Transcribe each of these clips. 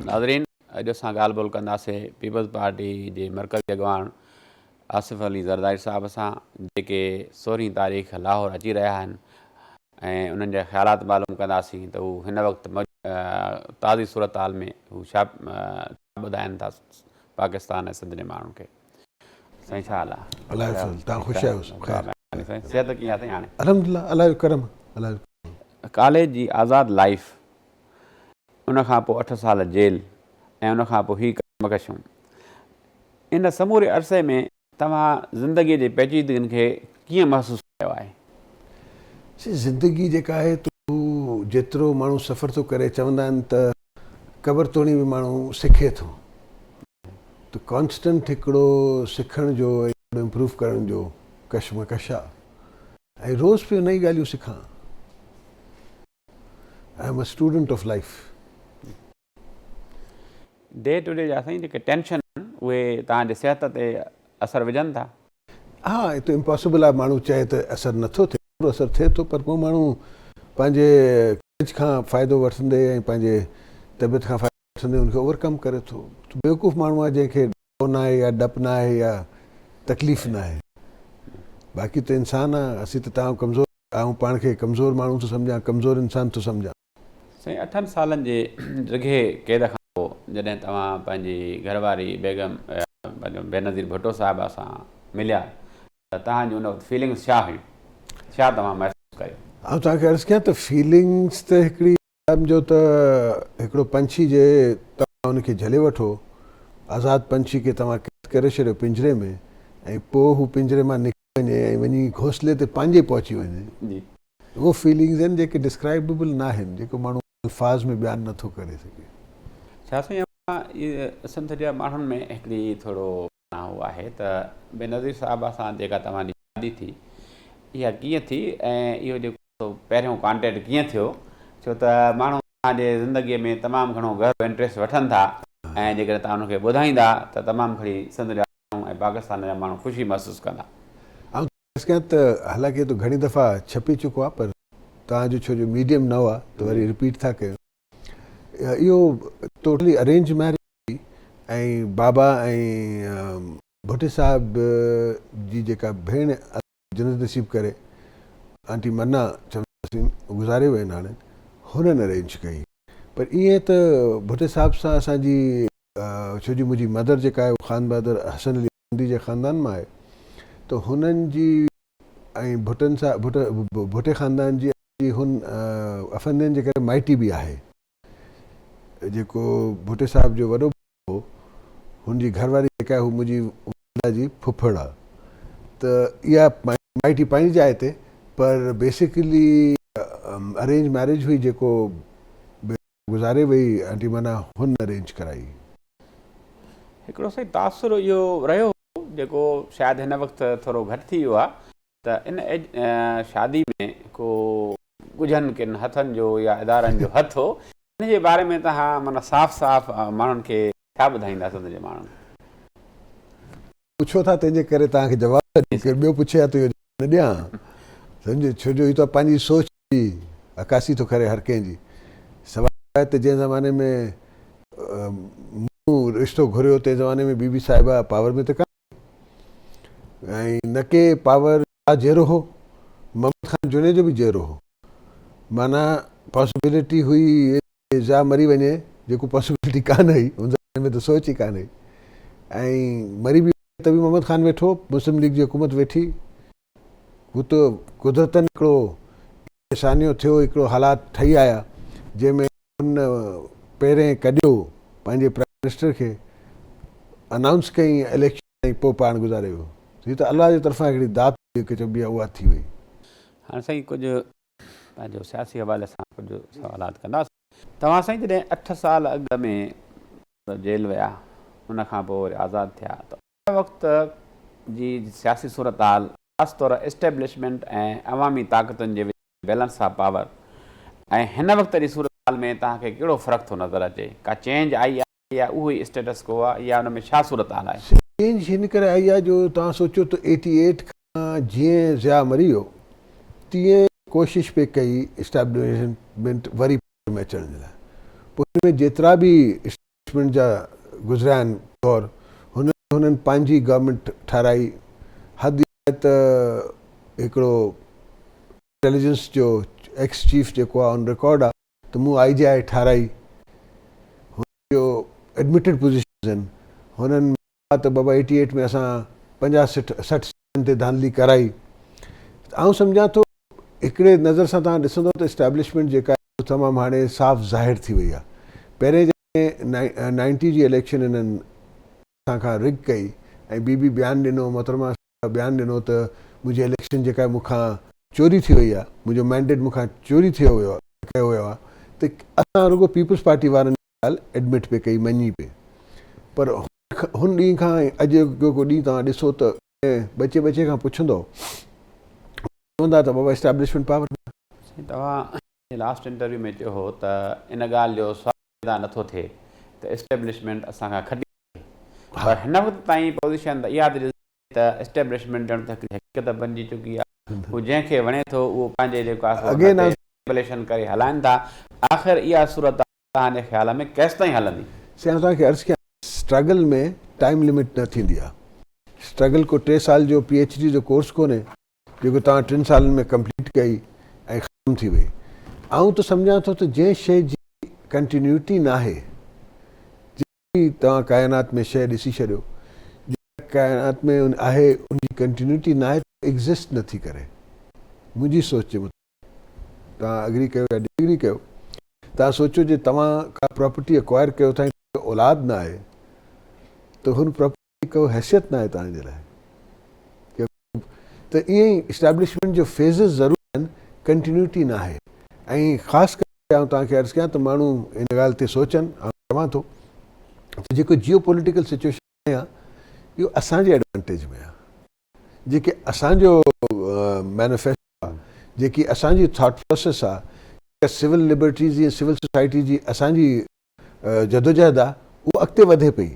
ناظرين اڄ اسان ڳالهه ٻولهه ڪنداسين پيپلز پارٽي جي مرڪزي اڳواڻ آصف علي زرداري صاحب سان جيڪي سورهين تاريخ لاهور اچي رهيا آهن ۽ انهن جا خيالات معلوم ڪنداسين ته هو هن وقت تازي صورتحال ۾ هو ڇا ٻڌائن ٿا پاڪستان ۽ سنڌ جي ماڻهن کي. سائين ڇا حال آ؟ الله جو فضل تان خوش آهيو؟ خير سائين صحت ڪيئن آ سائين هاڻي؟ الحمدلله الله جو ڪرم الله جو ڪرم. ڪاليج جي آزاد لائيف ان کان پوء اٺ سال جيل ۽ ان کان پوء هي ڪشمڪشون ان سموري عرصي ۾ توهان زندگي جي پيچيدگين کي ڪيئن محسوس ڪيو آهي؟ سي زندگي جيڪا آهي ته هو جيترو ماڻهو سفر ٿو ڪري چوندا آهن ته قبر توڻي به ماڻهو سکي ٿو ته ڪانسٽنٽ هڪڙو سکڻ جو ۽ هڪڙو امپروو ڪرڻ جو ڪشمڪش آ ۽ روز پيو نئين ڳالهيون سکان I am a student of life. Day to day جا سائين جيڪي ٽينشن آهن اهي توهان جي صحت تي اثر وجهن ٿا؟ ها اهو ته امپاسبل آهي ماڻهو چئي ته اثر نٿو ٿئي ٿورو اثر ٿئي ٿو پر پوء ماڻهو پنهنجي ڪريج کان فائدو وٺندي ۽ پنهنجي طبيعت کان فائدو وٺندي ان کي اوور ڪم ڪري ٿو بيوقوف ماڻهو آهي جنهن کي ڊؤ ناهي يا ڊپ ناهي يا تڪليف ناهي باقي ته انسان آهي اسين ته تمام ڪمزور آئون پاڻ کي ڪمزور ماڻهو ٿو سمجهان ڪمزور انسان ٿو سمجهان. سائين اٺن سالن جي ڊگهي قيد کان پوء جڏهن توهان پنهنجي گهر واري بيگم بينظير ڀٽو صاحبه سان مليا ته توهان جون ان وقت فيلنگس ڇا هيون؟ ڇا توهان محسوس ڪيو؟ آئون توهان کي عرض ڪيان ته فيلنگس ته هڪڙي سمجهو ته هڪڙو پنڇي جي توهان ان کي جهلي وٺو، آزاد پنڇي کي توهان قيد ڪري ڇڏيو پنجري ۾ ۽ پوء هو پنجري مان نڪري وڃي ۽ وڃي گهوسلي تي پنهنجي پهچي وڃي. اهي فيلنگز آهن جيڪي ڊسڪرائببل ناهن، جيڪو ماڻهو الفاظ ۾ بيان نٿو ڪري سگهي. ڇا سائين اوهان سنڌ جي ماڻهن ۾ هڪڙي ٿورو اهو آهي ته بينظير صاحبه سان جيڪا توهان جي شادي ٿي اها ڪيئن ٿي ۽ اهو جيڪو پهريون ڪانٽيڪٽ ڪيئن ٿيو ڇو ته ماڻهو توهان جي زندگي ۾ تمام گهڻو گهرو انٽريسٽ وٺن ٿا ۽ جيڪڏهن توهان انهن کي ٻڌائيندا ته تمام گهڻي سنڌ جا ماڻهو ۽ پاڪستان جا ماڻهو خوشي محسوس ڪندا. آئون عرض ڪيان ته حالانڪه اهو ته گهڻي دفعا ڇپي چڪو آهي پر توهان جو ڇو جو ميڊيم نئون آهي ته وري رپيٽ ٿا ڪيون. اهو ٽوٽلي ارينج ميريج هئي ۽ بابا ۽ ڀٽي صاحب جي جيڪا ڀيڻ جنت نصيب ڪري آنٽي منا چونداسين گذاري ويا آهن هاڻي هنن ارينج ڪئي پر ائين ته ڀٽي صاحب سان اسان جي ڇو جو منهنجي مدر جيڪا آهي اها خان بهادر حسن علي آفندي جي خاندان مان آهي ته هنن جي ۽ ڀٽن سان ڀٽ ڀٽي خاندان جي هن افندين جي ڪري مائٽي به آهي. جيڪو ڀٽي صاحب جو وڏو ڀاء هو هن جي گهر واري جيڪا آهي هو منهنجي والده جي ڦڦڙ آهي ته اها مائٽي پنهنجي جاء تي پر بيسيڪلي ارينج ميريج هئي جيڪو گذاري وئي آنٽي معنيٰ هن ارينج ڪرائي. هڪڙو سائين تاثر اهو رهيو هو جيڪو شايد هن وقت ٿورو گهٽ ٿي ويو آهي ته ان شادي ۾ ڪو ڳجهن ڪن هٿن جو يا ادارن جو هٿ هو ان جي باري ۾ توهان معنيٰ صاف صاف ماڻهن کي ڇا ٻڌائيندا سنڌ جي ماڻهن کي. پڇو ٿا تنهن جي ڪري توهان کي جواب ٿا ڏيون ڪير ٻيو پڇي ها ته اهو جواب نه ڏيان ها سمجهيو ڇو جو هي ته پنهنجي سوچ جي عڪاسي ٿو ڪري هر ڪنهن جي سواء ته جنهن زماني ۾ مون رشتو گهريو تنهن زماني ۾ بي بي صاحبه پاور ۾ ته ڪانه هئي ۽ نه ڪي پاور جيئرو هو محمد خان جوڻيجو به جيئرو هو معنيٰ پاسبلٽي هئي ضياء مري وڃي جيڪو پاسبلٽي ڪانه هئي ان زماني ۾ ته سوچ ئي ڪانه هئي ۽ مري به وڃي ته به محمد خان ويٺو مسلم ليگ جي حڪومت ويٺي هو ته قدرتن هڪڙو ثانيو ٿيو هڪڙو حالات ٺهي آيا جنهن ۾ هن پهرين ڪڍيو پنهنجي پرائم منسٽر کي انائونس ڪئي اليڪشن ۽ پوء پاڻ گذاري ويو هي ته الله جي طرفان هڪڙي دات هئي چئبي آهي اها ٿي وئي. هاڻي سائين ڪجهه پنهنجو سياسي حوالي سان ڪجهه سوالات ڪنداسين. توهان سائين جڏهن اٺ سال اڳ ۾ جيل ويا ان کان پوء وري آزاد ٿيا ته ان وقت جي سياسي صورتحال خاص طور اسٽيبلشمينٽ ۽ عوامي طاقتن جي وچ ۾ بيلنس آف پاور ۽ هن وقت جي صورتحال ۾ توهان کي ڪهڙو فرق ٿو نظر اچي؟ ڪا چينج آئي آهي يا اهو ئي اسٽيٽس ڪو آهي يا ان ۾ ڇا صورتحال آهي؟ چينج هن ڪري آئي آهي جو توهان سوچيو ته ايٽي ايٽ کان جيئن ضياء مري ويو تيئن ڪوشش پئي ڪئي اسٽيبلشمينٽ وري پاور ۾ اچڻ جي لاء پوء ان ۾ جيترا به. اسٽيبلشمينٽ جا گذريا آهن دور، هن ۾ هنن پنهنجي گورنمينٽ ٺهرائي، حد اها آهي ته هڪڙو انٽيليجنس جو ايڪس چيف جيڪو آهي آن رڪارڊ آهي ته مون آء جي آء ٺهرائي، هن جو ايڊمٽيڊ پوزيشنز آهن، هنن چيو ته بابا ايٽي ايٽ ۾ اسان 50 60 سيٽن تي ڌانڌلي ڪرائي. آئون سمجهان ٿو هڪڙي نظر سان توهان ڏسندو ته اسٽيبلشمينٽ جيڪا آهي تمام هاڻي صاف ظاهر ٿي وئي آهي. پهرين جڏهن نائنٽي جي اليڪشن هنن اسان کان رگ ڪئي ۽ بي بي بيان ڏنو، محترمه صاحبه بيان ڏنو ته منهنجي اليڪشن جيڪا آهي مون کان چوري ٿي وئي آهي، منهنجو مينڊيٽ مون کان چوري ٿيو ويو ڪيو ويو آهي ته اسان رڳو پيپلز پارٽي وارن جي ڳالهه ايڊمٽ پئي ڪئي، مڃي پئي پر هن ڏينهن کان ۽ اڄ جو ڪو ڏينهن توهان ڏسو ته ٻچي ٻچي کان پڇندو چوندا ته بابا اسٽيبلشمينٽ پاور ۾. سائين توهان لاسٽ انٽرويو ۾ چيو هو ته ان ڳالهه جو سوال پيدا نٿو ٿئي ته اسٽيبلشمينٽ اسان کان کٽي وئي پر هن وقت تائين پوزيشن ته اها ٿي ڏسجي ته اسٽيبلشمينٽ ڄڻ ته هڪڙي حقيقت بنجي چڪي آهي هو جنهن کي وڻي ٿو اهو پنهنجي جيڪو آهي سو ان تي مينيپوليشن ڪري هلائن ٿا آخر اها صورتحال توهان جي خيال ۾ ڪيستائين هلندي؟ سائين آئون توهان کي عرض ڪيان اسٽرگل ۾ ٽائيم لمٽ نه ٿيندي آهي اسٽرگل ڪو ٽي سال جو پي ايڇ ڊي جو ڪورس ڪونهي جيڪو توهان ٽن سالن ۾ ڪمپليٽ ڪئي ۽ ختم ٿي وئي. آئون ته سمجهان ٿو ته جنهن شيء جي ڪنٽينيوٽي ناهي، جيڪا به توهان ڪائنات ۾ شيء ڏسي ڇڏيو، جيڪا ڪائنات ۾ آهي ان جي ڪنٽينيوٽي ناهي ته ايگزسٽ نٿي ڪري. منهنجي سوچ جي مطابق توهان اگري ڪيو يا ڊس اگري ڪيو، توهان سوچيو جي توهان ڪا پراپرٽي اڪوائر ڪيو ٿا ۽ توهان کي اولاد ناهي ته هن پراپرٽي جي ڪو حيثيت ناهي توهان جي لاء ته ائين ئي اسٽيبلشمينٽ جو فيزز ضرور آهن ڪنٽينيوٽي ناهي ۽ خاص ڪري آئون توهان کي عرض ڪيان ته ماڻهو ان ڳالهه تي سوچن آئون چوان ٿو ته جيڪو جيو پوليٽيڪل سچويشن آهي اهو اسان جي ايڊوانٽيج ۾ آهي جيڪي اسان جو مينيفيسٽو آهي جيڪي اسان جي ٿاٽ پروسيس آهي جيڪا سول لبرٽيز ۽ سول سوسائٽي جي اسان جي جدوجهد آ اهو اڳتي وڌي پئي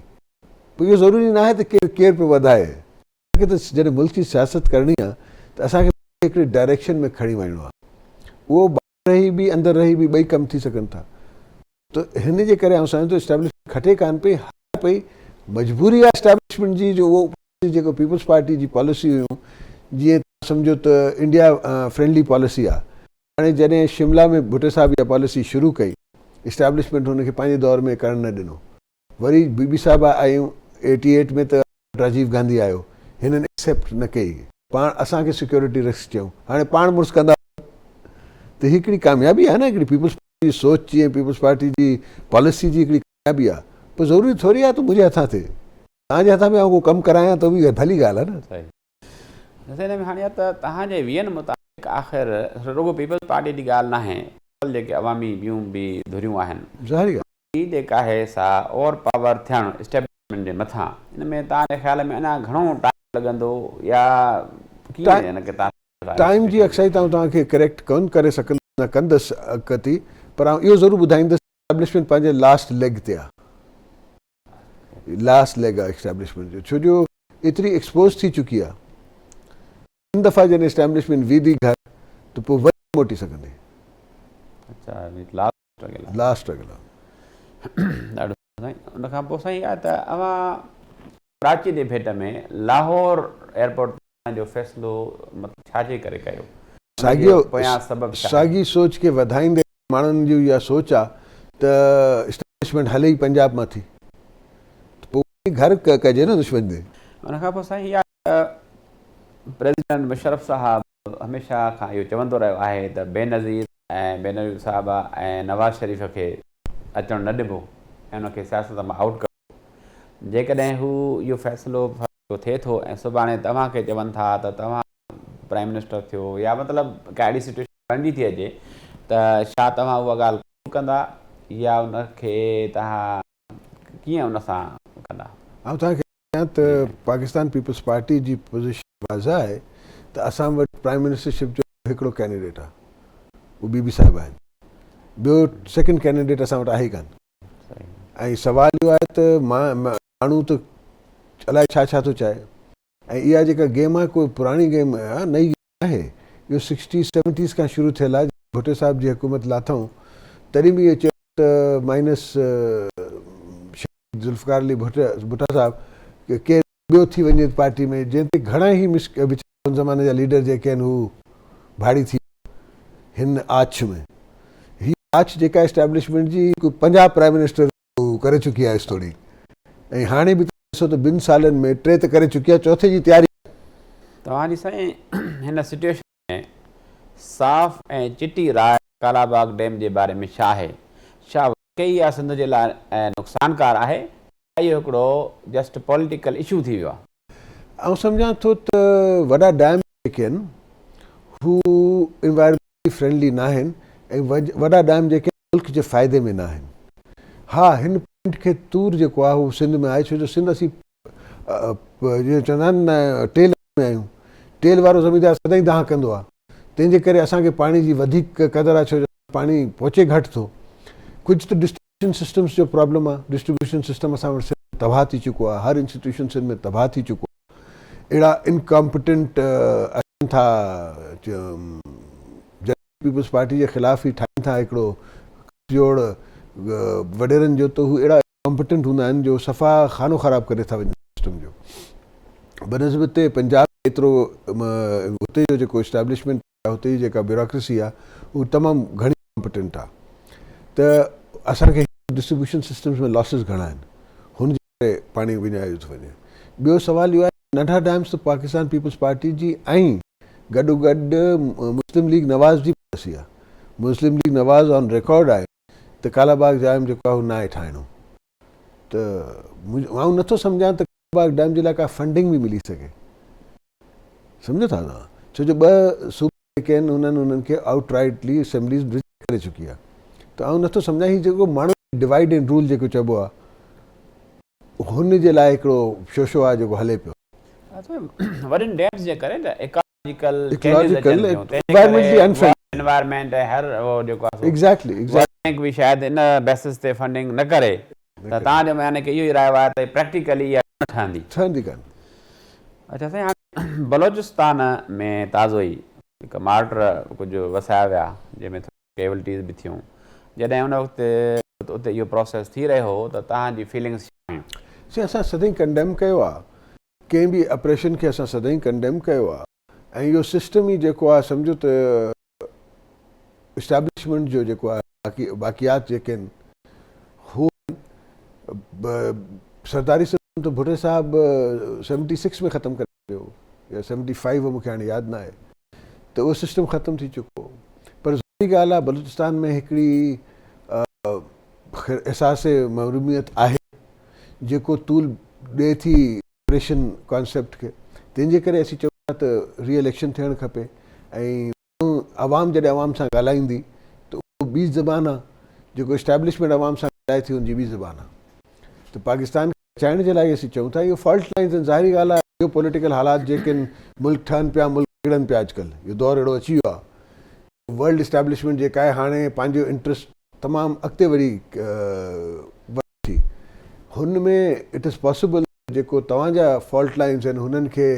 پوء اهو ضروري ناهي ته ڪير ڪير پيو وڌائي اسان کي ته جڏهن ملڪ جي سياست ڪرڻي آ ته اسان کي هڪڙي ڊائريڪشن ۾ کڻي وڃڻو آ اهو ٻاهر رهي به اندر رهي به ٻئي ڪم ٿي سگهن ٿا ته هن جي ڪري آئون سمجهان ٿو اسٽيبلشمينٽ کٽي ڪانه پئي هاري پئي مجبوري آ اسٽيبلشمينٽ جي جو اهو جيڪو پيپلز پارٽي جي پاليسي هيون جيئن سمجهو ته انڊيا فرينڊلي پاليسي آ هاڻي جڏهن شملا ۾ ڀٽي صاحب اها پاليسي شروع ڪئي، اسٽيبلشمينٽ هن کي پنهنجي دور ۾ ڪرڻ نه ڏنو. وري بي بي صاحبه آيون ايٽي ايٽ ۾ ته راجيو گانڌي آيو، هنن ايڪسيپٽ نه ڪئي. پاڻ اسان کي سيڪيورٽي رسڪ چيائون. هاڻي پاڻ مڙس ڪندا ته هي هڪڙي ڪاميابي آهي نه، هڪڙي پيپلز پارٽي جي سوچ جي ۽ پيپلز پارٽي جي پاليسي جي هڪڙي ڪاميابي آهي. پر ضروري ٿوري آهي ته منهنجي هٿان ٿئي. توهان جي هٿان به آئون ڪو ڪم ڪرايان ته به ڀلي ڳالهه آهي نه. هن ۾ هاڻي ته توهان جي ويئن مطابق آخر رڳو پيپلز پارٽي جي ڳالهه ناهي بلڪل جيڪي عوامي ٻيون به ڌريون آهن ظاهري ڳالهه. هي جيڪا آهي سا اوور پاور ٿيڻ اسٽيبلشمينٽ جي مٿان ان ۾ توهان جي خيال ۾ اڃا گهڻو ٽائيم لڳندو يا ڪيئن ان کي توهان سمجهو ٿا ٽائيم جي اڪسائي ته آئون توهان کي ڪريڪٽ ڪونه ڪري سگهندس نه ڪندس اڳڪٿي پر آئون اهو ضرور ٻڌائيندس اسٽيبلشمينٽ پنهنجي لاسٽ ليگ تي آهي. لاسٽ ليگ آ اسٽيبلشمينٽ جو ڇو جو ايتري ايڪسپوز ٿي چڪي آ ان دفعا جڏهن اسٽيبلشمينٽ ويندي گهر ته پوء وري نه موٽي سگهندي. اچا لاسٽ اسٽرگل آ. لاسٽ اسٽرگل آ. ڏاڍو سٺو سائين ان کان پوء سائين اها ته اوهان ڪراچي جي ڀيٽ ۾ لاهور ايئرپورٽ تي جو فيصلو مطلب ڇا جي ڪري ڪيو ان جي پويان سبب ڇا آهي؟ ساڳي سوچ کي وڌائيندي ماڻهن جي اها سوچ آ ته اسٽيبلشمينٽ هلي ئي پنجاب مان ٿي ته پوء وڃي گهر ڪجي نه دشمن جي. ان کان پوء سائين اها ته پريزيڊنٽ مشرف صاحب هميشه کان اهو چوندو رهيو آهي ته بينظير ۽ بينظير صاحبه ۽ نواز شريف کي اچڻ نه ڏبو ۽ ان کي سياست مان آئوٽ ڪبو جيڪڏهن هو اهو فيصلو ٿئي ٿو ۽ سڀاڻي توهان کي چون ٿا ته توهان پرائيم منسٽر ٿيو يا مطلب ڪا اهڙي سچويشن بڻجي ٿي اچي ته ڇا توهان اها ڳالهه قبول ڪندا يا ان کي توهان ڪيئن ان سان ڪندا؟ آئون توهان کي چيان ته پاڪستان پيپلز پارٽي جي پوزيشن واضح آهي ته اسان وٽ پرائيم منسٽر شپ جو هڪڙو ڪينڊيڊيٽ آهي اهو بي بي صاحب آهن ٻيو سيڪنڊ ڪينڊيڊيٽ اسان وٽ آهي ئي ڪانه ۽ سوال اهو آهي ته ماڻهو ته الائي ڇا ڇا ٿو چاهي ۽ اها جيڪا گيم آهي ڪو پراڻي گيم آهي نئين گيم ناهي اهو سڪسٽيز سيونٽيز کان شروع ٿيل آهي جڏهن ڀٽي صاحب جي حڪومت لاٿائون تڏهن به اهو چيو ته مائنس ذوالفقار علي ڀٽا صاحب ڪير ٻيو ٿي وڃي پارٽي ۾ جنهن تي گهڻا ئي ويچارا ان زماني جا ليڊر جيڪي آهن هو ڀاڙي ٿي ويا هن آڇ ۾. هي آڇ جيڪا اسٽيبلشمينٽ جي هڪ 50 پرائم منسٽر ڪري چڪي آهي ٿوري ۽ هاڻي به ڏسو ته ٻن سالن ۾ ٽي ته ڪري چڪي آهي چوٿين جي تياري. توهان جي سائين هن سچوئيشن ۾ صاف ۽ چٽي راء ڪالا باغ ڊيم جي باري ۾ ڇا آهي؟ ڇا واقعي اها سنڌ جي لاء نقصانڪار آهي يا اهو هڪڙو جسٽ پوليٽيڪل اشو ٿي ويو آهي؟ آئون سمجهان ٿو ته وڏا ڊيم جيڪي آهن هو انوائرمينٽلي فرينڊلي ناهن ۽ وڏا ڊيم جيڪي آهن ملڪ جي فائدي ۾ ناهن. ها هن پوائنٽ کي تور جيڪو آهي هو سنڌ ۾ آهي ڇو جو سنڌ اسين جيئن چوندا آهن نه ٽيل ۾ آهيون ٽيل وارو زميندار سدائين دانهن ڪندو آهي تنهن جي ڪري اسان کي پاڻي جي وڌيڪ قدر آهي ڇو جو پاڻي پهچي گهٽ ٿو ڪجهه ته ڊسٽريبيوشن سسٽمز جو پرابلم آهي ڊسٽريبيوشن سسٽم اسان وٽ سنڌ ۾ تباهه ٿي چڪو آهي هر انسٽيٽيوشن سنڌ ۾ تباهه ٿي چڪو آهي اهڙا انڪمپٽنٽ اچن ٿا پيپلز پارٽي جي خلاف ئي ٺاهين ٿا هڪڙو جوڙ وڏيرن جو ته هو اهڙا ڪمپٽنٽ هوندا آهن جو صفا خانو خراب ڪري ٿا وڃن سسٽم جو بنسبت تي پنجاب ايترو اتي جو جيڪو اسٽيبلشمينٽ آهي اتي جي جيڪا بيوروڪريسي آهي هو تمام گهڻي ڪمپٽنٽ آهي ته اسان کي ڊسٽريبيوشن سسٽمز ۾ لاسز گهڻا آهن هن جي ڪري پاڻي وڃايو ٿو وڃي ٻيو سوال اهو آهي ننڍا ڊيمز ته پاڪستان پيپلز پارٽي جي ۽ گڏو گڏ مسلم ليگ نواز جي پاليسي آهي مسلم ليگ نواز آن رڪارڊ آهي ته ڪالا باغ ڊيم جيڪو آهي اهو ناهي ٺاهڻو ته آئون نٿو سمجهان ته ڪالا باغ ڊيم جي لاء ڪا فنڊنگ به ملي سگهي سمجهو ٿا توهان ڇو جو ٻه صوبا جيڪي آهن انهن انهن کي آئوٽ رائٽلي اسيمبليز رجيڪٽ ڪري چڪي آهي ته آئون نٿو سمجهان هي جيڪو ماڻهو ڊوائيڊ اينڊ رول جيڪو چئبو آهي هن جي لاء هڪڙو شوشو آهي جيڪو هلي پيو. وڏن ڊيمز جي ڪري ته ايڪالاجيڪل چينجز اچن ٿيون تنهن جي ڪري انوائرمينٽ ۽ هر اهو جيڪو آهي سو ورلڊ بينڪ به شايد ان بيسس تي فنڊنگ نه ڪري ته توهان جو يعني ڪي اهو ئي رايو آهي ته پريڪٽيڪلي اها نه ٺهندي. ٺهندي ڪانه. اڇا سائين هاڻي بلوچستان ۾ تازو ئي هڪ مارٽر ڪجهه وسايا ويا جنهن ۾ ڪيولٽيز به ٿيون. جڏهن ان وقت اتي اهو پراسيس ٿي رهيو هو ته توهان جي فيلنگس ڇا هيون؟ سائين اسان سدائين ڪنڊيم ڪيو آ ڪنهن به اپريشن کي اسان سدائين ڪنڊيم ڪيو آ ۽ اهو سسٽم ئي جيڪو آ سمجهو ته اسٽيبلشمينٽ جو جيڪو آ باقيات جيڪي آهن هو سرداري سسٽم ته ڀٽي صاحب سيونٽي سڪس ۾ ختم ڪري ڇڏيو يا سيونٽي فائيو مون کي هاڻي ياد ناهي ته اهو سسٽم ختم ٿي چڪو هو پر ظاهري ڳالهه آهي بلوچستان ۾ هڪڙي احساس محروميت آهي جيڪو طول ڏئي ٿي آپريشن ڪانسيپٽ کي تنهن جي ڪري اسين چئون ٿا ته ري اليڪشن ٿيڻ کپي ۽ عوام جڏهن عوام سان ڳالهائيندي ته اهو ٻي زبان آهي جيڪو اسٽيبلشمينٽ عوام سان ڳالهائي ٿي ان جي ٻي زبان آهي ته پاڪستان کي بچائڻ جي لاء اسين چئون ٿا اهو فالٽ لائنز آهن ظاهري ڳالهه آهي جيو پوليٽيڪل حالات جيڪي آهن ملڪ ٺهن پيا ملڪ بگڙن پيا اڄڪلهه اهو دور اهڙو اچي ويو آهي ورلڊ اسٽيبلشمينٽ جيڪا آهي هاڻي پنهنجو انٽرسٽ تمام اڳتي وڃي وڌي ٿي هن ۾ it is possible جيڪو توهان جا فالٽ لائنز آهن هنن کي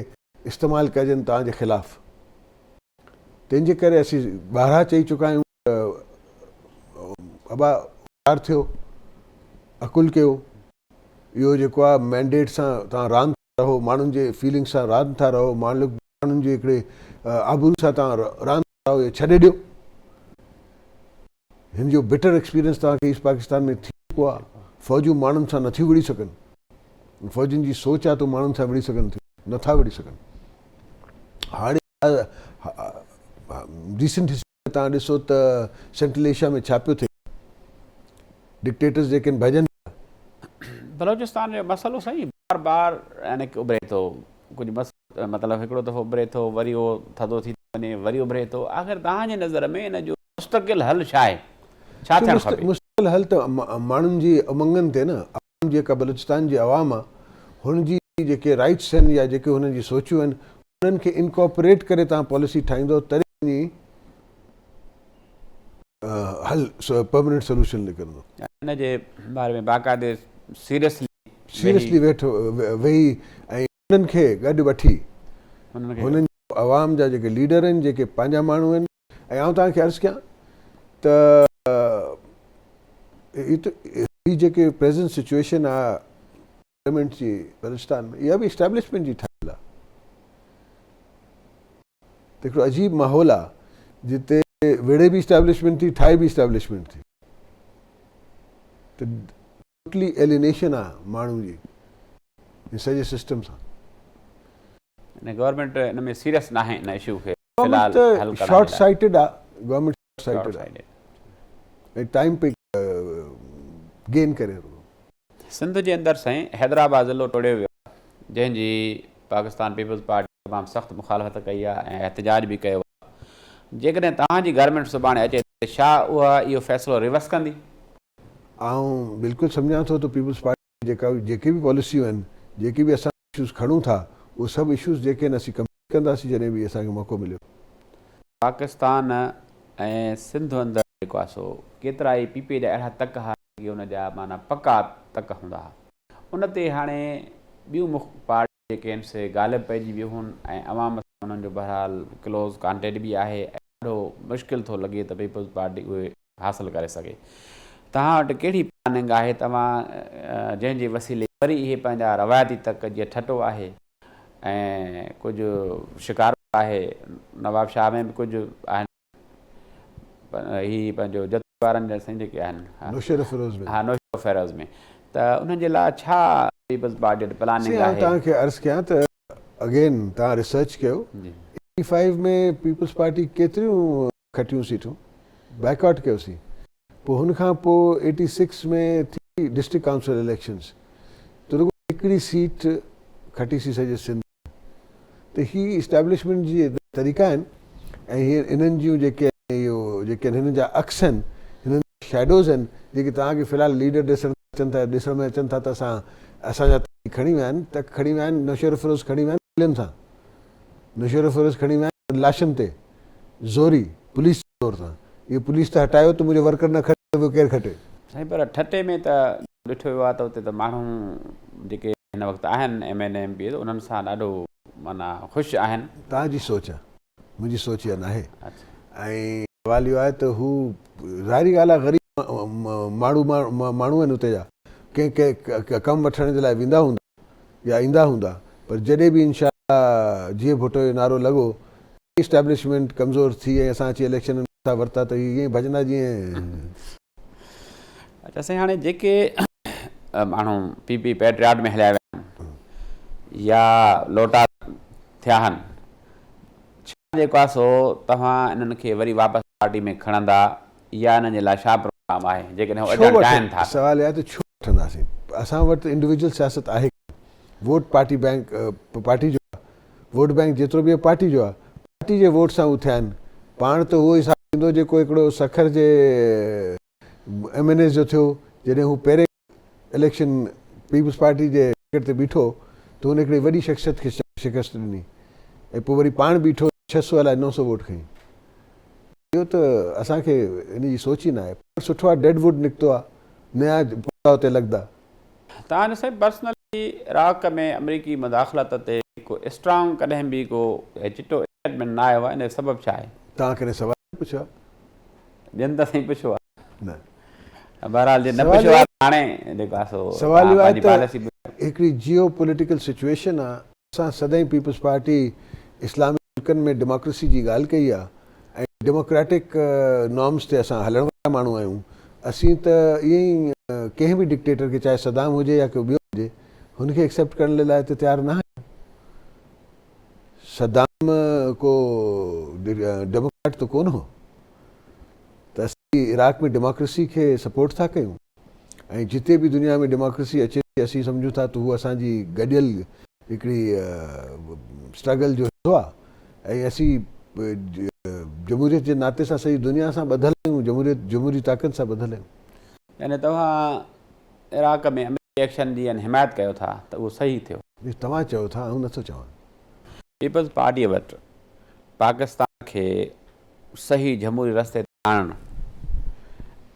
استعمال ڪجن توهان جي خلاف تنهن جي ڪري اسين بارها چئي چڪا آهيون ته ابا هوشيار ٿيو، عقل ڪيو، اهو جيڪو آهي مينڊيٽ سان توهان راند ٿا رهو، ماڻهن جي فيلنگس سان راند ٿا رهو، ماڻهن جي هڪڙي آبرو سان توهان راند ٿا رهو، اهو ڇڏي ڏيو. هن جو بٽر ايڪسپيرينس توهان کي ايسٽ پاڪستان ۾ ٿي چڪو آهي. فوجون ماڻهن سان نٿيون وڙهي سگهن. فوجن جي سوچ آهي ته ماڻهن سان وڙهي سگهن ٿيون، نٿا وڙهي سگهن. هاڻي ريسنٽ هسٽري ۾ توهان ڏسو ته سينٽرل ايشيا ۾ ڇا پيو ٿئي ڊڪٽيٽرز جيڪي آهن ڀڄن پيا. بلوچستان جو مسئلو سائين بار بار يعني ڪي اڀري ٿو ڪجهه مسئلو مطلب هڪڙو دفعو اڀري ٿو وري اهو ٿڌو ٿي ٿو وڃي وري اڀري ٿو آخر توهان جي نظر ۾ ان جو مستقل حل ڇا آهي ڇا ٿيڻ کپي؟ مستقل حل ته ماڻهن جي امنگن تي نه عوام جيڪا بلوچستان جي عوام آ هن جي جيڪي رائٽس آهن يا جيڪي هنن جي سوچون آهن انهن کي انڪارپوريٽ ڪري توهان پاليسي ٺاهيندو تڏهن وڃي حل پرمننٽ سوليوشن نڪرندو. ان جي باري ۾ باقاعدي سيريسلي سيريسلي ويٺ ويهي ۽ انهن کي گڏ وٺي هنن عوام جا جيڪي ليڊر آهن جيڪي پنهنجا ماڻهو آهن ۽ آئون توهان کي عرض ڪيان ته هي جيڪي پريزنٽ سچويشن آهي پارليامينٽ جي بلوچستان ۾ اها به اسٽيبلشمينٽ جي ٺاهيل آهي. ته هڪڙو عجيب ماحول آهي جتي وڙهي به اسٽيبلشمينٽ ٿي ٺاهي به اسٽيبلشمينٽ ٿي ته ٽوٽلي ايلينيشن آهي ماڻهو جي ان سڄي سسٽم سان. يعني گورنمينٽ ان ۾ سيريس ناهي ان اشو کي في گورنمينٽ الحال ته حل ڪرڻ جي شارٽ لاء. سائيٽيڊ آهي گورنمينٽ شارٽ شارٽ سائيٽيڊ آهي سائيٽيڊ. ۽ ٽائيم پئي گين ڪري رڳو. سنڌ جي اندر سائين حيدرآباد ضلعو ٽوڙيو ويو آهي جنهن جي پاڪستان پيپلز پارٽي تمام سخت مخالفت ڪئي آهي ۽ احتجاج به ڪيو آهي جيڪڏهن توهان جي گورنمينٽ سڀاڻي اچي ته ڇا اها اهو فيصلو ريورس ڪندي؟ آئون بلڪل سمجهان ٿو ته پيپلز پارٽي جيڪا جيڪي به پاليسيون آهن جيڪي به اسان اشوز کڻون ٿا اهي سڀ اشوز جيڪي آهن اسين ڪمپليٽ ڪنداسين جڏهن به اسان کي موقعو مليو. پاڪستان ۽ سنڌ اندر جيڪو آهي سو ڪيترائي پي پي جا اهڙا تڪ ها جيڪي ان جا معنيٰ پڪا تڪ هوندا ها ان تي هاڻي ٻيون مخ پارٽيون جيڪي آهن سي غالب پئجي ويون هن ۽ عوام سان انهن جو بهرحال ڪلوز ڪانٽيڪٽ به آهي ۽ ڏاڍو مشڪل ٿو لڳي ته پيپلز پارٽي اهي حاصل ڪري سگهي. توهان وٽ ڪهڙي پلاننگ آهي توهان جنهن جي وسيلي وري اهي پنهنجا روايتي تڪ جيئن ٺٽو آهي ۽ ڪجهه شڪارپور آهي نوابشاهه ۾ به ڪجهه آهن هي پنهنجو جتوئي وارن جا سائين جيڪي آهن نوشهروفيروز ۾ ها نوشهروفيروز ۾ ته انهن جي لاء ڇا پيپلز پارٽي وٽ پلاننگ آهي؟ آهي؟ توهان کي عرض ڪيان ته اگين توهان ريسرچ ڪيو ايٽي فائيو ۾ پيپلز پارٽي ڪيتريون کٽيون سيٽون بائيڪاٽ ڪيوسين پوء هن کان پوء ايٽي سڪس ۾ ٿي ڊسٽرڪٽ ڪائونسل اليڪشنز ته رڳو هڪڙي سيٽ کٽيسين سڄي سنڌ ته هي اسٽيبلشمينٽ جي طريقا آهن ۽ هي انهن جون جيڪي اهو جيڪي هنن جا عڪس آهن هنن جا شيڊوز آهن جيڪي توهان کي في الحال ليڊر ڏسڻ اچن ٿا ڏسڻ ۾ اچن ٿا ته اسان اسان جا کڻي ويا آهن ته کڻي ويا آهن نوشهروفيروز کڻي ويا آهن گولين سان نوشهروفيروز کڻي ويا آهن لاشن تي زوري پوليس زور سان اهو پوليس ته هٽايو ته منهنجو ورڪر نه کٽي ته ٻيو ڪير کٽي. سائين پر ٺٽي ۾ ته ڏٺو ويو آهي ته اتي ته ماڻهو جيڪي هن وقت آهن M N A M P A انهن سان ڏاڍو معنيٰ خوش آهن. توهان جي سوچ آهي منهنجي سوچ اها ناهي ۽ سوال اهو آهي ته هو ظاهري ڳالهه آهي غريب ماڻهو ماڻهو آهن اتي جا ڪنهن ڪنهن ڪم وٺڻ جي لاء ويندا هوندا يا ايندا هوندا پر جڏهن به انشاء الله جيئي ڀٽو جو نعرو لڳو اسٽيبلشمينٽ ڪمزور ٿي ۽ اسان اچي اليڪشن ۾ پئسا ورتا ته هي ائين ڀڄندا جيئن. اچا سائين هاڻي جيڪي ماڻهو پي پي پيٽرياٽ ۾ هليا ويا آهن يا لوٽا ٿيا آهن ڇا جيڪو آهي سو توهان انهن کي وري واپس پارٽي ۾ کڻندا يا انهن جي لاء ڇا پروگرام آهي جيڪڏهن هو ڇو اچڻ وٺ چاهين ٿا ته. سوال اهو آهي ته ڇو وٺنداسين اسان وٽ ته انڊيويجوئل سياست آهي ڪانه ووٽ پارٽي بينڪ پارٽي جو آهي ووٽ بينڪ جيترو به آهي پارٽي جو آهي پارٽي جي ووٽ سان هو ٿيا آهن پاڻ ته اهو حساب ٿيندو جيڪو هڪڙو سکر جي ايم اين ايز جو ٿيو جڏهن هو پهرين اليڪشن پيپلز پارٽي جي ٽڪيٽ تي بيٺو ته هن هڪڙي وڏي شخصيت کي شڪست ڏني ۽ پوء وري پاڻ بيٺو 600 الائي 900 ووٽ کڻي اهو ته اسان کي ان جي سوچ ئي ناهي پر سٺو آهي ڊيڊ ووڊ نڪتو آهي نيا پوڌا اتي لڳندا. توهان جو سائين پرسنلي عراق ۾ آمريڪي مداخلت تي ڪو اسٽرانگ ڪڏهن به ڪو چٽو اسٽيٽمينٽ نه آيو آهي ان جو سبب ڇا آهي؟ توهان ڪڏهن سوال نه پڇيو آهي؟ ٻين ته سائين پڇيو آهي. نه. بهرحال جي نه پڇيو آهي ته هاڻي جيڪو آهي سو سوال توهان اهو آهي پنهنجي ته پاليسي ٻڌايو. هڪڙي جيو پوليٽيڪل سچوئيشن آهي اسان سدائين پيپلز پارٽي اسلامي ملڪن ۾ ڊيموڪريسي جي ڳالهه ڪئي آهي ۽ ڊيموڪريٽڪ نارمز تي اسان هلڻ وارا ماڻهو آهيون اسين ته ائين ئي ڪنهن به ڊڪٽيٽر کي چاهي صدام هجي يا ڪو ٻيو هجي هن کي ايڪسيپٽ ڪرڻ لاء ته تيار نه آهيون صدام ڪو ڊيموڪريٽ ته ڪونه هو ته اسين عراق ۾ ڊيموڪريسي کي سپورٽ ٿا ڪيون ۽ جتي به دنيا ۾ ڊيموڪريسي اچي ٿي اسين سمجهون ٿا ته هو اسان جي گڏيل هڪڙي اسٽرگل جو حصو آهي ۽ اسين جمهوريت جي ناتي سان سڄي دنيا سان ٻڌل آهيون جمهوريت جمهوري طاقت سان ٻڌل آهيون. يعني توهان عراق ۾ آمريڪي ايڪشن جي يعني حمايت ڪيو ٿا ته اهو صحيح ٿيو. توهان چئو ٿا آئون نٿو چوان. پيپلز پارٽيء وٽ پاڪستان کي صحيح جمهوري رستي تي آڻڻ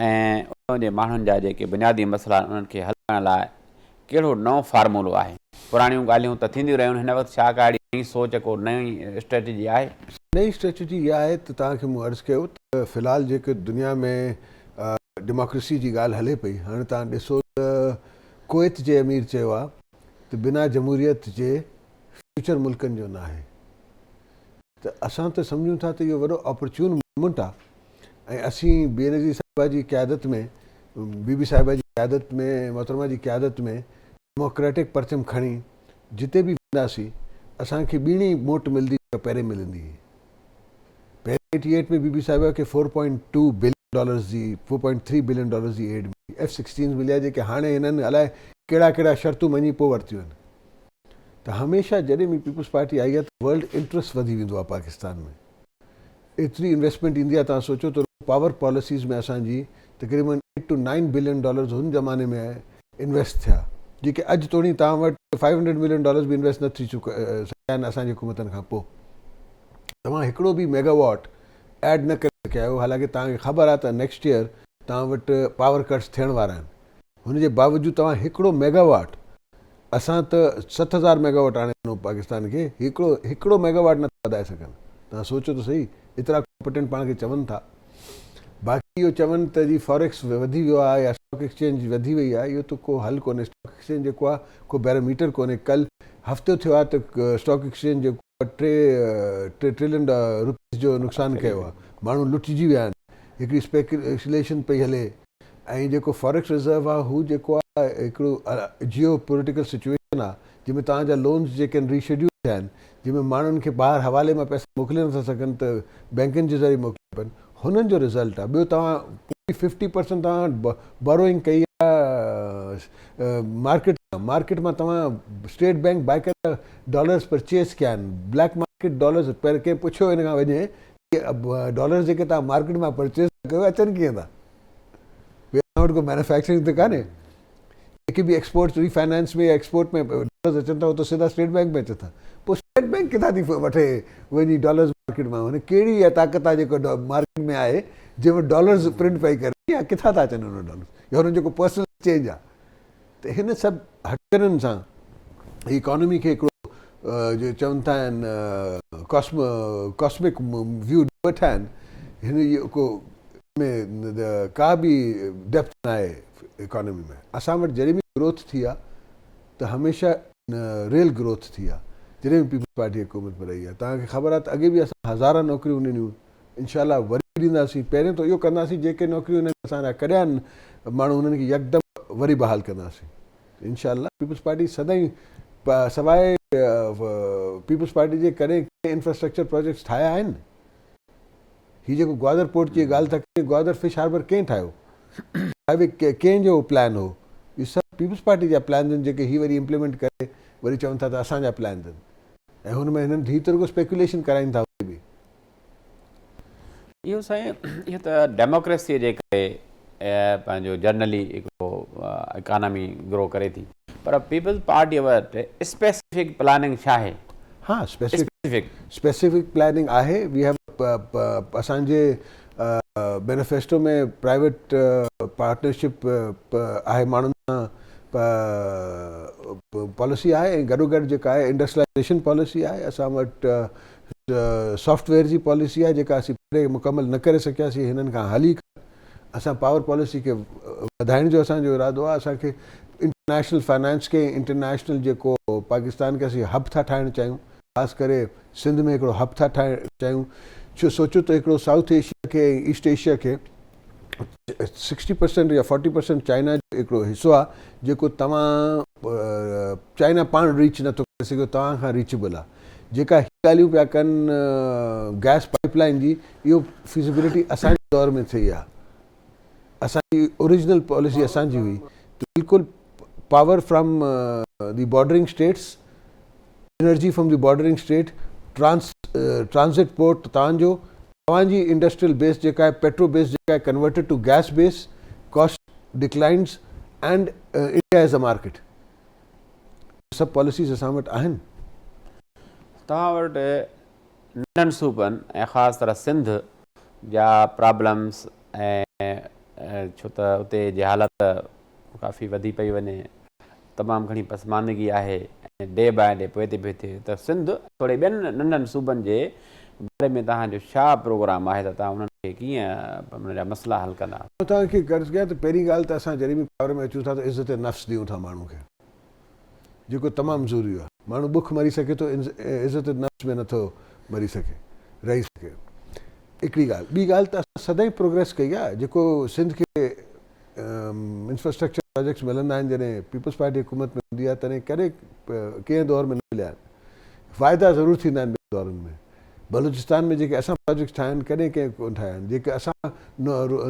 ۽ اتان جي ماڻهن جا جيڪي بنيادي مسئلا آهن انهن کي حل ڪرڻ لاء ڪهڙو نئون فارمولو آهي؟ پراڻيون ڳالهيون ته ٿينديون رهيون هن وقت ڇا ڪا اهڙي نئين سوچ ڪو نئين اسٽريٽجي آهي؟ نئين اسٽريٽجي اها آهي ته توهان کي مون عرض ڪيو ته في الحال جيڪي دنيا ۾ ڊيموڪريسي جي ڳالهه هلي پئي هاڻي توهان ڏسو ته ڪويت جي امير چيو آهي ته بنا جمهوريت جي فيوچر ملڪن جو ناهي ته اسان ته سمجهون ٿا ته اهو وڏو اپرچون مومينٽ آ ۽ اسين بينظير صاحبه جي قيادت ۾ بي بي صاحبه جي قيادت ۾ محترمه جي قيادت ۾ ڊيموڪريٽڪ پرچم کڻي جتي به وينداسين اسان کي ٻيڻي موٽ ملندي جيڪا پهرين ملندي هئي. پهرين ايٽي ايٽ ۾ بي بي صاحبه کي four point two billion dollars جي four point three billion dollars جي ايڊ ملي ايف سڪسٽينز مليا جيڪي هاڻي هنن الائي ڪهڙا ڪهڙا شرطون مڃي پوء ورتيون آهن ته هميشه جڏهن به پيپلز پارٽي آئي آهي ته ورلڊ انٽرسٽ وڌي ويندو آهي پاڪستان ۾ ايتري انويسٽمينٽ ايندي آهي توهان سوچو ته پاور پاليسيز ۾ اسان جي تقريبن eight to nine billion dollars هن زماني ۾ انويسٽ ٿيا جيڪي اڄ توڻي توهان وٽ فائيو هنڊريڊ ملين ڊالرز به انويسٽ نه ٿي سگهيا آهن اسان جي حڪومتن کان پوء توهان هڪڙو به ميگا واٽ ايڊ نه ڪري سگهيا آهيو حالانڪه توهان کي خبر آهي ته نيڪسٽ ايئر توهان وٽ پاور ڪٽس ٿيڻ وارا آهن هن جي باوجود توهان هڪڙو ميگا واٽ اسان ته 7000 ميگا واٽ آڻي ڏنو پاڪستان کي هڪڙو هڪڙو ميگا واٽ نٿا وڌائي سگهن توهان سوچو ته صحيح ايترا ڪمپٽنٽ پاڻ کي چون ٿا باقي اهو چون ته جي فاريڪس وڌي ويو آهي يا اسٽاڪ ايڪسچينج وڌي وئي آهي اهو ته ڪو حل ڪونهي اسٽاڪ ايڪسچينج جيڪو آهي ڪو بيروميٽر ڪونهي ڪل هفتو ٿيو آهي ته اسٽاڪ ايڪسچينج جيڪو آهي ٽي ٽي ٽريلين روپيز جو نقصان ڪيو آهي ماڻهو لٽجي ويا آهن هڪڙي اسپيڪيوليشن پئي هلي ۽ جيڪو فاريڪس رزرو آهي هو جيڪو آهي هڪڙو جيو پوليٽيڪل سچويشن آهي جنهن ۾ توهان جا لونز جيڪي آهن ري شيڊيول ٿيا آهن جنهن ۾ ماڻهن کي ٻاهر حوالي مان پئسا موڪلي نٿا سگهن ته بينڪن جي ذريعي موڪليا پن هنن جو رزلٽ آهي ٻيو توهان پوري ففٽي پرسنٽ توهان بوروئنگ ڪئي آهي مارڪيٽ مان مارڪيٽ مان توهان اسٽيٽ بينڪ باقاعده ڊالرز پرچيز ڪيا آهن بليڪ مارڪيٽ ڊالرز پر ڪنهن پڇيو هن کان وڃي ڊالرز جيڪي توهان مارڪيٽ مان پرچيز ڪيو اچن ڪيئن ٿا اسان وٽ ڪو مينوفيڪچرنگ ته ڪانهي جيڪي به ايڪسپورٽ ري فائنانس ۾ يا ايڪسپورٽ ۾ ڊالرز اچن ٿا اهي ته سڌا اسٽيٽ بينڪ ۾ اچن ٿا پوء اسٽيٽ بينڪ ڪٿان ٿي وٺي وڃي ڊالرز مارڪيٽ مان هن ڪهڙي اها طاقت آهي جيڪو مارڪيٽ ۾ آهي جنهن وٽ ڊالرز پرنٽ پئي ڪري يا ڪٿان ٿا اچن هن ڊالرز يا هن جيڪو پرسنل ايڪسچينج آهي ته هن سڀ هٽڪرن سان اڪانومي کي هڪڙو جو چون ٿا آهن ڪاسمڪ ويو ويٺا آهن هن ڪو ۾ ڪا به ڊيپٿ نه آهي اڪانومي ۾ اسان وٽ جڏهن به گروٿ ٿي آهي ته هميشه ريل گروٿ ٿي آهي جڏهن به پيپلز پارٽي حڪومت ۾ رهي آهي توهان کي خبر آهي ته اڳي به اسان هزارا نوڪريون ڏنيون انشاء الله وري به ڏينداسين پهريون ته اهو ڪنداسين جيڪي نوڪريون انهن اسان لاء ڪڍيا آهن ماڻهو انهن کي يڪدم وري بحال ڪنداسين انشاء الله پيپلز پارٽي سدائين سواء پيپلز پارٽي جي ڪڏهن ڪنهن انفراسٽرڪچر پروجيڪٽس ٺاهيا آهن هي جيڪو گوادر پورٽ جي ڳالهه ٿا ڪريون گوادر فش هاربر ڪنهن ٺاهيو هاء وي ڪنهن جو پلان هو اهي سڀ پيپلز پارٽي جا پلانز آهن جيڪي هي وري امپليمينٽ ڪري وري چون ٿا ته اسان جا پلانز آهن ۽ هن ۾ هنن هي ته رڳو اسپيڪيوليشن ڪرائين ٿا اتي به. اهو سائين اهو ته ڊيموڪريسي جي ڪري پنهنجو جنرلي هڪڙو اڪانامي گرو ڪري ٿي پر پيپلز پارٽي وٽ اسپيسفڪ پلاننگ ڇا آهي؟ ها اسپيسفڪ اسپيسفڪ پلاننگ آهي وي هيو اسان جي مينيفيسٽو ۾ پرائيويٽ پارٽنرشپ آهي ماڻهن سان پاليسي آهي ۽ گڏو گڏ جيڪا آهي انڊسٽريلائيزيشن پاليسي آهي اسان وٽ سافٽ ويئر جي پاليسي آهي جيڪا اسين پوري مڪمل نه ڪري سگهياسين هنن کان هلي اسان پاور پاليسي کي وڌائڻ جو اسان جو ارادو آهي اسان کي انٽرنيشنل فنانس کي انٽرنيشنل جيڪو پاڪستان کي اسين هب ٿا ٺاهڻ چاهيون خاص ڪري سنڌ ۾ هڪڙو هب ٿا ٺاهڻ چاهيون ڇو سوچو ته هڪڙو سائوٿ ايشيا کي ۽ ايسٽ ايشيا کي سڪسٽي پرسنٽ يا فورٽي پرسنٽ چائنا جو هڪڙو حصو آهي جيڪو توهان چائنا پاڻ ريچ نٿو ڪري سگهيو توهان کان ريچبل آهي جيڪا هي ڳالهيون پيا ڪن گئس پائپ لائن جي اهو فيزيبلٽي اسان جي دور ۾ ٿي آهي اسان جي اوريجنل پاليسي اسان جي هئي ته بلڪل power from the bordering states energy from the bordering state trans transit port تان جو توهان جي انڊسٽريل بيس جيڪا آهي پيٽرو بيس جيڪا آهي converted to gas base cost declines and India is a market سڀ پاليسيز اسان وٽ آهن. توهان وٽ ننڍن صوبن ۽ خاص طرح سنڌ جا پرابلمس ۽ ڇو ته اتي جهالت ڪافي وڌي پئي وڃي تمام گهڻي پسماندگي آهي ۽ ڊي باء ڊي پوئتي پئي ٿئي ته سنڌ توڙي ٻين ننڍن صوبن جي باري ۾ توهان جو ڇا پروگرام آهي ته توهان انهن کي ڪيئن انهن جا مسئلا حل ڪندا؟ آئون توهان کي عرض ڪيان ته پهرين ڳالهه ته اسان جڏهن به پاور ۾ اچون ٿا ته عزت نفس ڏيون ٿا ماڻهو کي. جيڪو تمام ضروري آهي. ماڻهو بک مري سگهي ٿو، عزت نفس ۾ نٿو مري سگهي، رهي سگهي. هڪڙي ڳالهه. ٻي ڳالهه ته اسان سدائين پروگريس ڪئي آهي، جيڪو سنڌ کي انفراسٽرڪچر پراجيڪٽس ملندا آهن جڏهن پيپلز پارٽي حڪومت ۾ هوندي آهي تڏهن ڪڏهن ڪنهن دور ۾ نه مليا آهن. واعدا ضرور ٿيندا آهن ٻين دورن ۾. بلوچستان ۾ جيڪي اسان پراجيڪٽس ٺاهيا آهن ڪڏهن ڪنهن ڪونه ٺاهيا آهن. جيڪي اسان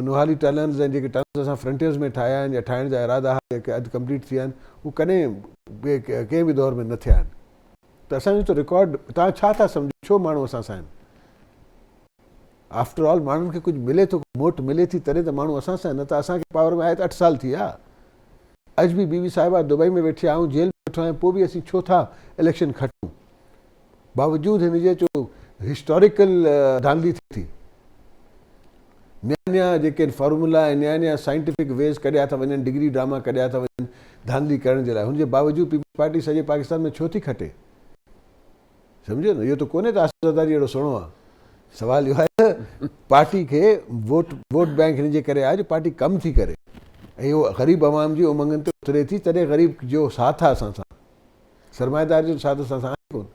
نوحالي ٽنلز ۽ جيڪي ٽنلز اسان فرنٽيئرز ۾ ٺاهيا آهن يا ٺاهڻ جا ارادا هئا جيڪي اڌ ڪمپليٽ ٿي ويا آهن هو ڪڏهن ٻئي ڪنهن به دور ۾ نه ٿيا آهن. ته اسان جو ته رڪارڊ توهان ڇا ٿا سمجهو ڇو ماڻهو اسان سان آهن؟ آفٽر آل ماڻهن کي ڪجهه ملي ٿو موٽ ملي ٿي تڏهن ته ماڻهو اسان سان آهن نه ته اسان کي پاور ۾ آئي ته اٺ سال ٿي ويا. اڄ به بي بي صاحبه دبئي ۾ ويٺي آهي آئون جيل ۾ ويٺو آهيان پوء به اسين ڇو ٿا اليڪشن کٽون؟ باوجود هن جي جو هسٽاريڪل ڌانڌلي ٿئي ٿي. نيا نيا جيڪي فارمولا ۽ نيا نيا سائنٽيفڪ ويز ڪڍيا ٿا وڃن، ڊگري ڊراما ڪڍيا ٿا وڃن ڌانڌلي ڪرڻ جي لاء، هن جي باوجود پيپلز پارٽي سڄي پاڪستان ۾ ڇو ٿي کٽي؟ سمجهيو نه، اهو ته ڪونهي ته آصف زرداري اهڙو سهڻو آهي. سوال اهو آهي ته پارٽي کي ووٽ ووٽ بئنڪ هن جي ڪري آهي جو پارٽي ڪم ٿي ڪري ۽ اهو غريب عوام جي امنگن تي اتري ٿي، تڏهن غريب جو ساٿ آهي اسان سان. سرمائيدار جو ساٿ اسان سان آهي ڪونه.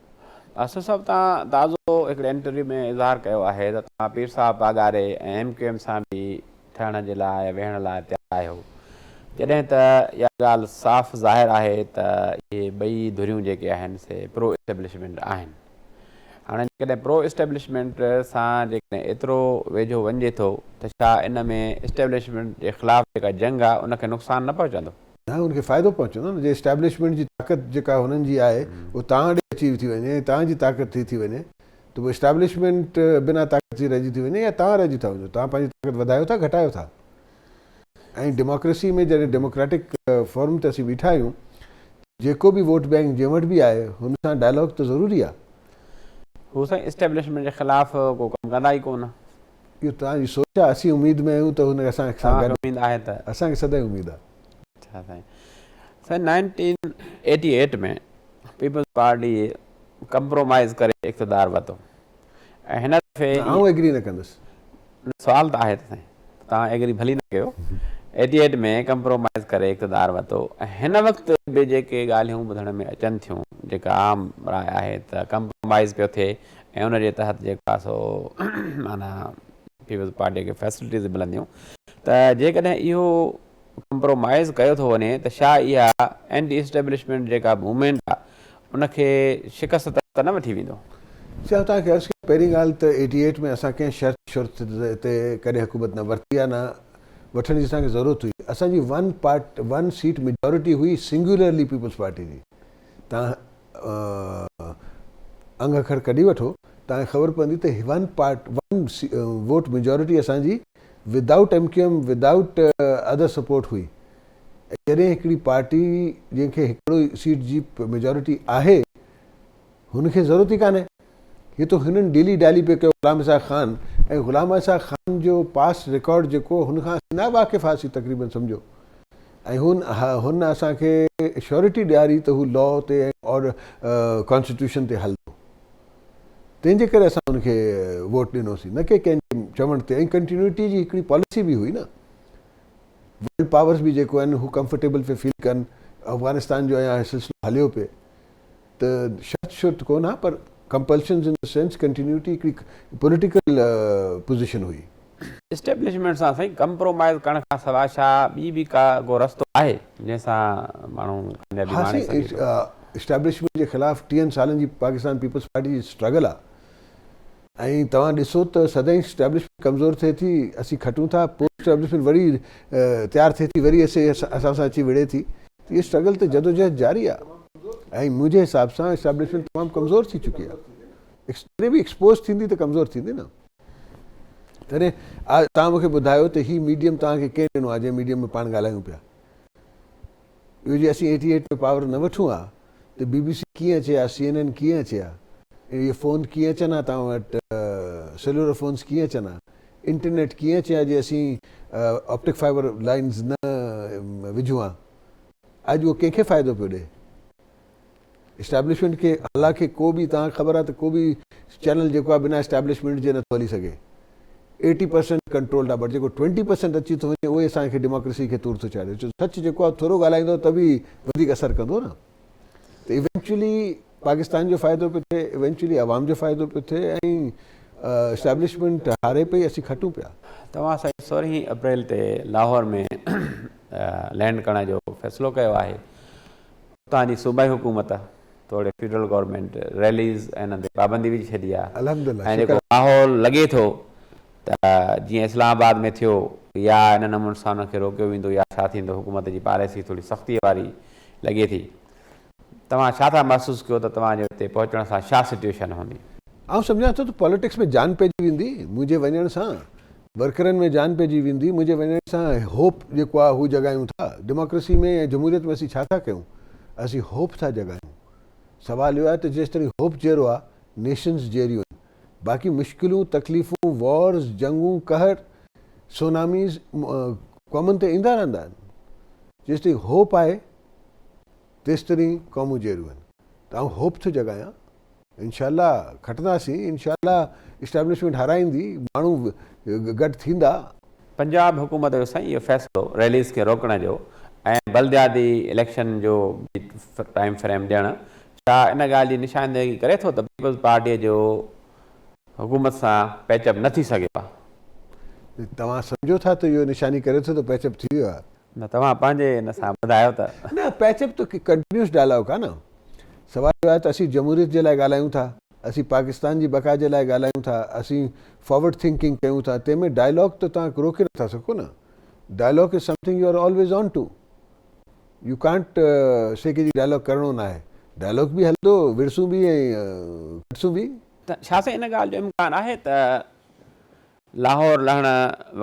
آصف صاحب توهان تازو هڪڙي انٽرويو ۾ اظهار ڪيو آهي ته توهان پير صاحب پاڳاري ۽ ايم ڪيو ايم سان به ٺهڻ جي لاء يا ويهڻ لاء تيار آهيو جڏهن ته اها ڳالهه صاف ظاهر آهي ته اهي ٻئي ڌريون جيڪي آهن سي پرو اسٽيبلشمينٽ آهن هاڻي جيڪڏهن پرو اسٽيبلشمينٽ سان جيڪڏهن ايترو ويجهو وڃجي ٿو ته ڇا ان ۾ اسٽيبلشمينٽ جي خلاف جيڪا جنگ آهي ان کي نقصان نه پهچندو؟ نه ان کي فائدو پهچندو نه جي اسٽيبلشمينٽ جي طاقت جيڪا هنن جي آهي اهو توهان ڏي اچي ٿي وڃي ۽ توهان جي طاقت ٿي ٿي وڃي ته پوء اسٽيبلشمينٽ بنا طاقت جي رهجي ٿي وڃي يا توهان رهجي ٿا وڃو توهان پنهنجي طاقت وڌايو ٿا گهٽايو ٿا ۽ ڊيموڪريسي ۾ جڏهن ڊيموڪريٽڪ فورم تي اسين بيٺا آهيون جيڪو به ووٽ بينڪ جنهن وٽ به آهي هن سان ڊائلاگ ته ضروري آهي. هو سائين اسٽيبلشمينٽ جي خلاف ڪو ڪم ڪندا ئي ڪونه. اهو توهان جي سوچ آهي، اسين اميد ۾ آهيون ته هن اسان سان توهان گڏ. کي اميد آهي ته. اسان کي سدائين اميد آهي. اڇا سائين. سائين 1988 ۾ پيپلز پارٽي ڪمپرومائيز ڪري اقتدار ورتو ۽ هن دفعي. نه آئون ايگري نه ڪندس. سوال ته آهي ته سائين توهان ايگري ڀلي نه ڪيو. 88 ۾ ڪمپرومائيز ڪري اقتدار ورتو ۽ هن وقت به جيڪي ڳالهيون ٻڌڻ ۾ اچن ٿيون جيڪا عام راء آهي ته ڪمپرومائيز پيو ٿئي ۽ ان جي تحت جيڪو آهي سو معنيٰ پيپلز پارٽي کي فيسلٽيز ملنديون ته جيڪڏهن اهو ڪمپرومائز ڪيو ٿو وڃي ته ڇا اها اينٽي اسٽيبلشمينٽ جيڪا موومينٽ آهي ان کي شڪست طرف ته نه وٺي ويندو؟ سي آئون توهان کي عرض ڪيان پهرين ڳالهه ته ايٽي ايٽ ۾ اسان ڪنهن شرط شرط تي ڪڏهن حڪومت نه ورتي آهي نه وٺڻ جي اسان کي ضرورت هئي اسان جي one part one seat majority هئي سنگيولرلي پيپلز پارٽي جي توهان انگ اکر ڪڍي وٺو توهان کي خبر پوندي ته one part one vote majority اسان جي without M Q M without other support هئي ۽ جڏهن هڪڙي پارٽي جنهن کي هڪڙو ئي سيٽ جي ميجارٽي آهي هن کي ضرورت ئي ڪانهي هي ته هنن ڊيلي ڊالي پئي ڪيو غلام اسحاق خان ۽ غلام اسحاق خان جو پاسٽ رڪارڊ جيڪو هن کان اسين نا واقف هئاسين تقريبن سمجهو ۽ هن هن اسان کي شيورٽي ڏياري ته هو لا تي ۽ آرڊر ڪانسٽيٽيوشن تي هلندو تنهن جي ڪري اسان هن کي ووٽ ڏنوسين نه ڪي ڪنهن جي چوڻ تي ۽ ڪنٽينيوٽي جي هڪڙي پاليسي به هئي نه ورلڊ پاورز به جيڪو آهن هو ڪمفرٽيبل پئي فيل ڪن افغانستان جو اڃا سلسلو هليو پئي ته شرط شرط ڪونه ها پر ڪمپلشنز ان the sense continuity هڪڙي پوليٽيڪل پوزيشن هئي. اسٽيبلشمينٽ سان سائين ڪمپرومائيز ڪرڻ کان سواء ڇا ٻي به ڪا ڪو رستو آهي جنهن سان ماڻهو ڪاميابي ها ماڻي سائين سگهي ٿو؟ اسٽيبلشمينٽ جي خلاف ٽيهن سالن جي پاڪستان پيپلز پارٽي جي اسٽرگل آ ۽ توهان ڏسو ته سدائين اسٽيبلشمينٽ ڪمزور ٿئي ٿي اسين کٽون ٿا پوء اسٽيبلشمينٽ وري تيار ٿئي ٿي وري اسان سان اچي وڙهي ٿي ته اهي اسٽرگل ته جدوجهد جاري آ ۽ منهنجي حساب سان اسٽيبلشمينٽ تمام ڪمزور ٿي چڪي آ جڏهن به ايڪسپوز ٿيندي ته ڪمزور ٿيندي نه تڏهن توهان مونکي ٻڌايو ته هي ميڊيم توهان کي ڪنهن ڏنو آ جنهن ميڊيم ۾ پاڻ ڳالهايون پيا اهو جي اسين ايٽي ايٽ ۾ پاور نه وٺون ها ته بي بي سي ڪيئن اچي ها، سي اين اين ڪيئن اچي ها، اهي فون ڪيئن اچن ها توهان وٽ، سيلولر فونز ڪيئن اچن ها، انٽرنيٽ ڪيئن اچي ها جي اسين آپٽڪ فائبر لائنز نه وجهون ها. اڄ اهو ڪنهن کي فائدو پيو ڏئي؟ اسٽيبلشمينٽ کي. حالانڪه ڪو به توهان کي خبر آهي ته ڪو به چينل جيڪو آهي بنا اسٽيبلشمينٽ جي نٿو هلي سگهي. ايٽي پرسينٽ ڪنٽرولڊ آهي بٽ جيڪو ٽوئنٽي پرسينٽ اچي ٿو وڃي اهو ئي اسان کي ڊيموڪريسي کي تور ٿو چاڙهي ڇو سچ جيڪو آهي ٿورو ڳالهائيندو ته به وڌيڪ اثر ڪندو نه. ته ايونچولي پاڪستان جو فائدو پيو ٿئي، ايونچولي عوام جو فائدو پيو ٿئي ۽ اسٽيبلشمينٽ هاري پئي اسين کٽون پيا. توهان سائين سورهين اپريل تي لاهور ۾ لينڊ ڪرڻ جو فيصلو ڪيو آهي، اتان جي صوبائي حڪومت توڙي فيڊرل گورنمينٽ ريليز ۽ انهن تي پابندي وجهي ڇڏي آهي ۽ جيڪو ماحول لڳي ٿو ته جيئن اسلام آباد ۾ ٿيو يا ان نموني سان انهن کي روڪيو ويندو يا ڇا ٿيندو حڪومت جي پاليسي ٿوري سختي واري لڳي ٿي توهان ڇا ٿا محسوس ڪيو ته توهان جي اتي پهچڻ سان ڇا سچوئيشن هوندي؟ آئون سمجهان ٿو ته پاليٽڪس ۾ جان پئجي ويندي منهنجي وڃڻ سان ورڪرن ۾ جان پئجي ويندي منهنجي وڃڻ سان هوپ جيڪو آهي هو جڳايون ٿا ڊيموڪريسي ۾ ۽ جمهوريت ۾ اسين ڇا ٿا ڪيون اسين هوپ ٿا جڳايون سوال اهو آهي ته جيستائين هوپ جيئرو آهي نيشنز جيئريون آهن باقي مشڪلون تڪليفون وارز جنگون قهر سوناميز قومن تي ايندا رهندا آهن جيستائين هوپ آهي تيستائين قومون جيئريون آهن ته آئون هوپ ٿو جڳايان انشاء الله کٽنداسين انشاء الله اسٽيبلشمينٽ هارائيندي ماڻهو گڏ ٿيندا. پنجاب حڪومت جو سائين اهو فيصلو ريليز کي روڪڻ جو ۽ بلدياتي اليڪشن جو به ٽائيم فريم ڏيڻ ڇا ان ڳالهه جي نشاندهي ڪري ٿو ته پيپلز پارٽي جو حڪومت سان پيچ اپ نه ٿي سگهيو آهي؟ توهان سمجهو ٿا ته اهو نشاني ڪري ٿو ته پيچ اپ ٿي ويو آهي؟ نه توهان پنهنجي ان سان ٻڌايو ته. نه پيچ اپ ته ڪنٽينيوس ڊائلاگ آهي نه. سوال اهو آهي ته اسين جمهوريت جي لاء ڳالهايون ٿا، اسين پاڪستان جي بقا جي لاء ڳالهايون ٿا، اسين فارورڊ ٿنڪنگ ڪيون ٿا، تنهن ۾ ڊائلاگ ته توهان روڪي نٿا سگهو نه. Dialogue is something you are always on to. You can't say ڪي جي ڊائلاگ ڪرڻو ناهي. ڊائلاگ به هلندو، وڙهسون به ۽ کٽسون به. ته ڇا سائين ان ڳالهه جو امڪان آهي ته لاهور لهڻ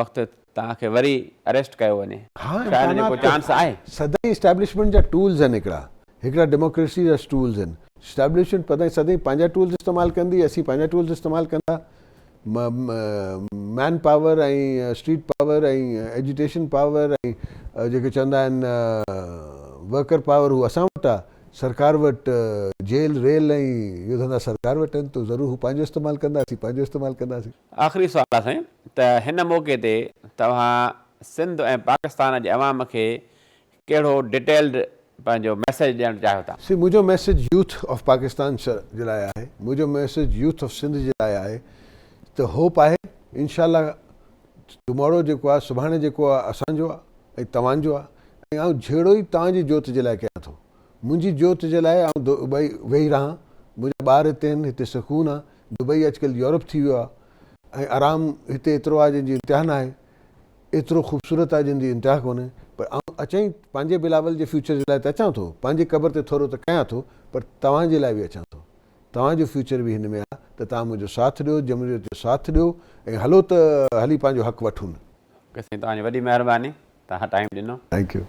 وقت توهان کي وري اريسٽ ڪيو وڃي. ها ڇا ان جو ڪو امڪانات چانس آهي؟ سدائين اسٽيبلشمينٽ جا ٽولز آهن هڪڙا هڪڙا ڊيموڪريسي جا ٽولز آهن اسٽيبلشمينٽ پدائين سدائين پنهنجا ٽولز استعمال ڪندي اسين پنهنجا ٽولز استعمال ڪندا man power ۽ street power ۽ agitation power ۽ جيڪي چوندا آهن ورڪر پاور هو اسان وٽ آهي سرڪار وٽ جيل ريل ۽ اهو ڌنڌا سرڪار وٽ آهن ته ضرور هو پنهنجو استعمال ڪندا اسين پنهنجو استعمال ڪنداسين. آخري سوال آ سائين ته هن موقعي تي توهان سنڌ ۽ پاڪستان جي عوام کي ڪهڙو ڊيٽيلڊ پنهنجو ميسيج ڏيڻ چاهيو ٿا؟ سي منهنجو ميسيج يوٿ آف پاڪستان جي لاء آهي منهنجو ميسيج يوٿ آف سنڌ جي لاء آهي ته هوپ آهي انشاء الله ٽمارو جيڪو آهي سڀاڻي جيڪو آهي اسان جو آهي ۽ توهان جو آهي ۽ آئون جهيڙو ئي توهان جي جوت جي لاء ڪيان ٿو منهنجي جوت جي لاء آئون دبئي ويهي رهان منهنجا ٻار هتي آهن هتي سڪون آهي دبئي اڄڪلهه يورپ ٿي ويو آهي ۽ آرام هتي ايترو آهي جنهن جي انتها ناهي ايترو خوبصورت آهي جنهن جي انتها ڪونهي پر آئون اچان ئي پنهنجي بلاول جي فيوچر جي لاء ته اچان ٿو پنهنجي قبر تي ٿورو ته ڪيان ٿو پر توهان جي لاء به اچان ٿو توهان جو فيوچر به هن ۾ آهي ته توهان منهنجو ساٿ ڏيو جمهوريت جو ساٿ ڏيو ۽ هلو ته هلي پنهنجو حق وٺون. اوڪي سائين توهان جي وڏي مهرباني توهان ٽائيم ڏنو. Thank you.